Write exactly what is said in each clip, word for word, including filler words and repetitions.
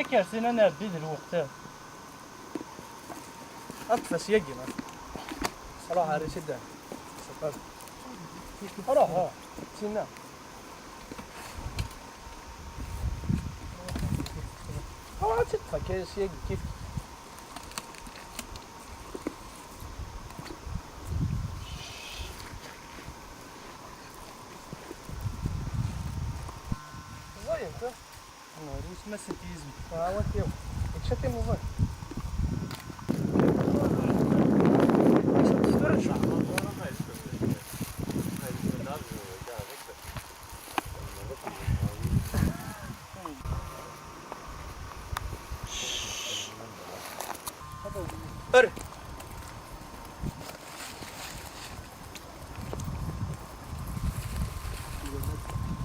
Kersin ad nɛeddi d lweqt. Ad ṭṭef-as yagi. Ruḥ ar isiddan. Ruḥ, ruḥ. Sinna. Ruḥ ad tt-ṭṭef akka s yagi kif. Ẓẓayent, ha? Ɣer wesma-s n tyizem. Ɛawat-iw. Yečča timuẓin. Err!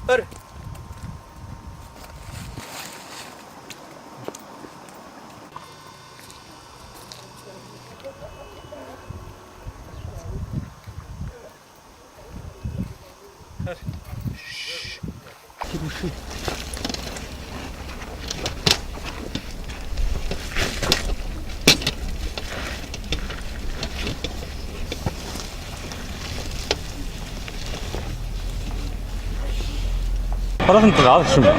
Err! Ɣer ad ten-tebɛeḍ keččini.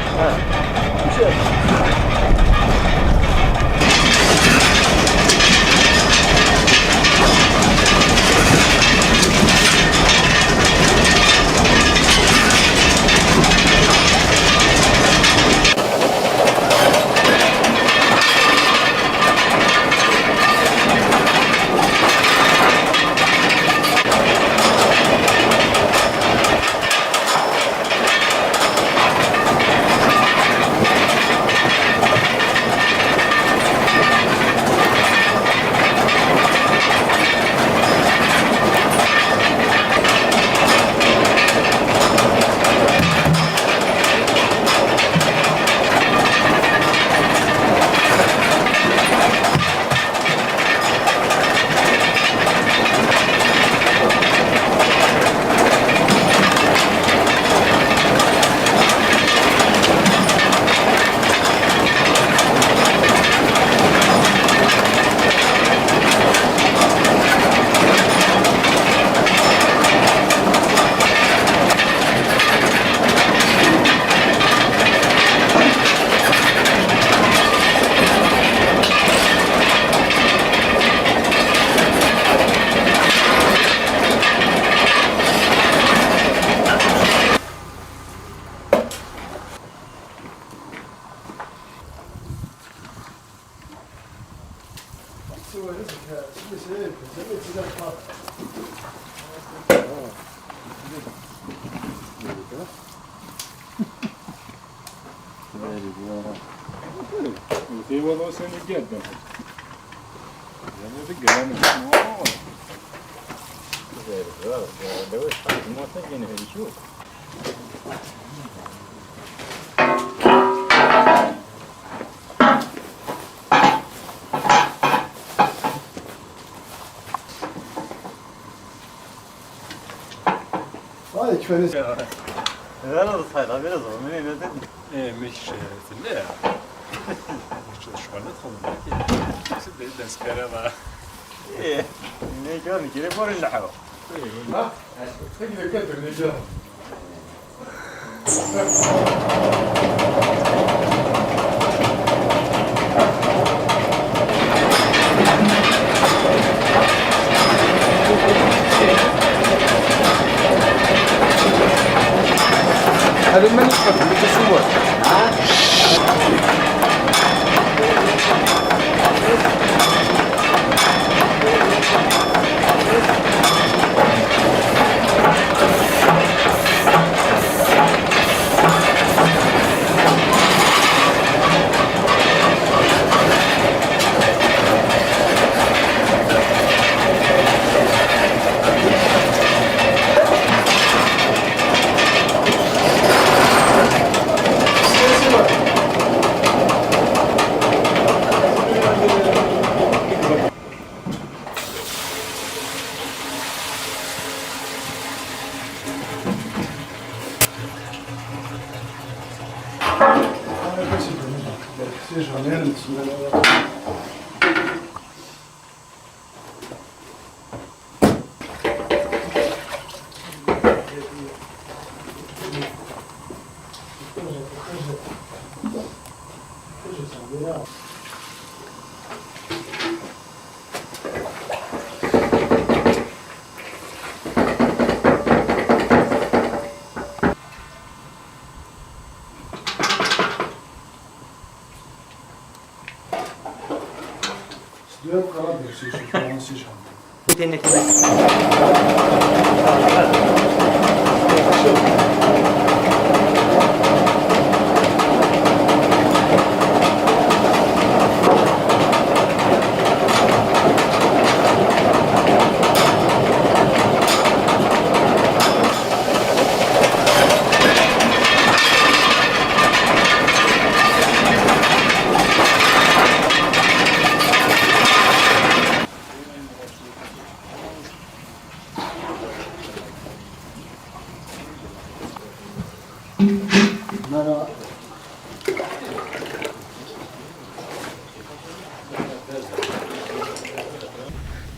Ur t-iwala ussan i iɛeddan. Yerna deg aman. Ah, yekfa-as. D ara ẓẓayed, d ara ẓẓayed, mini d-, eh, mi kečč, eh, telliḍ. Kečč d ccɣel i txedmeḍ, eh, d askaraḍ. Eh, nekk ur nekkri, ur nleḥḥu. Eh, ma, eh, tagi d akka d-, هذا ما نشرب، ما تسوى.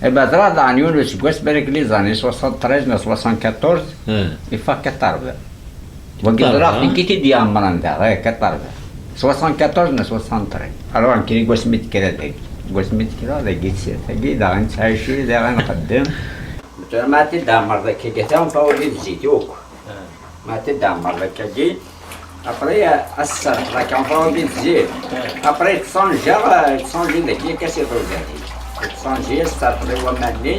Ibatṛa daɣen yiwen useggas, balak les années soixante-treize neɣ soixante-quatorze, ifaq quatre-vingts. Wagi ẓriɣ tin i t-id-iɛemmren daɣ, eh, quatre-vingts. Soixante-quatorze neɣ soixante-treize. Alors, nekkini deg wasmi d-tekkreḍ dagi. Deg wasmi d-tekkreḍ dagi, tagi daɣen nettɛici, daɣen nxeddem. Tura ma ad t-id-tɛemmreḍ akka, atan ṭawil d zzit akk. Ma t-id-ɛemmreḍ akkagi, après, euh, ass-a, la campagne des yeux. Après, tettsanjiḍ, euh, tettsanjiḍ dagi akka si tuzert. Tettsanjiḍ, tettɛeṭṭleḍ i waman-nni.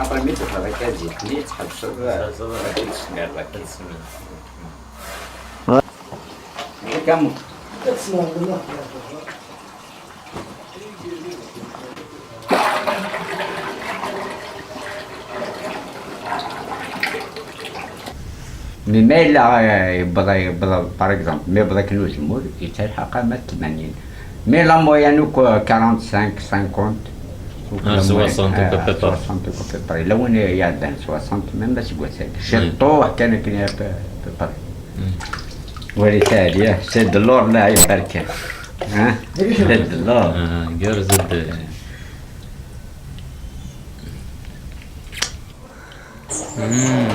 Après, mi tebɣiḍ akka zzit-nni, tḥebseḍ, euh, ad t-id-tesmireḍ akka. Akka. Mais ma yella, eh, yewweḍ, yewweḍ, par exemple, ma yewweḍ akken uzemmur, yettelḥaq ama d tmanyin. Mais la moyenne akk, eh, quarante-cinq, cinquante, akk la moyenne, soixante à peu près. Soixante akk à peu près. Lawan iɛeddan soixante, même aseggas-agi. Ciṭṭuḥ kan akken à peu, à peu près. Wali taɛliya, c'est de l'or la ibarkan. Hein? C'est de l'or. Ah, gerrez-d. Mm.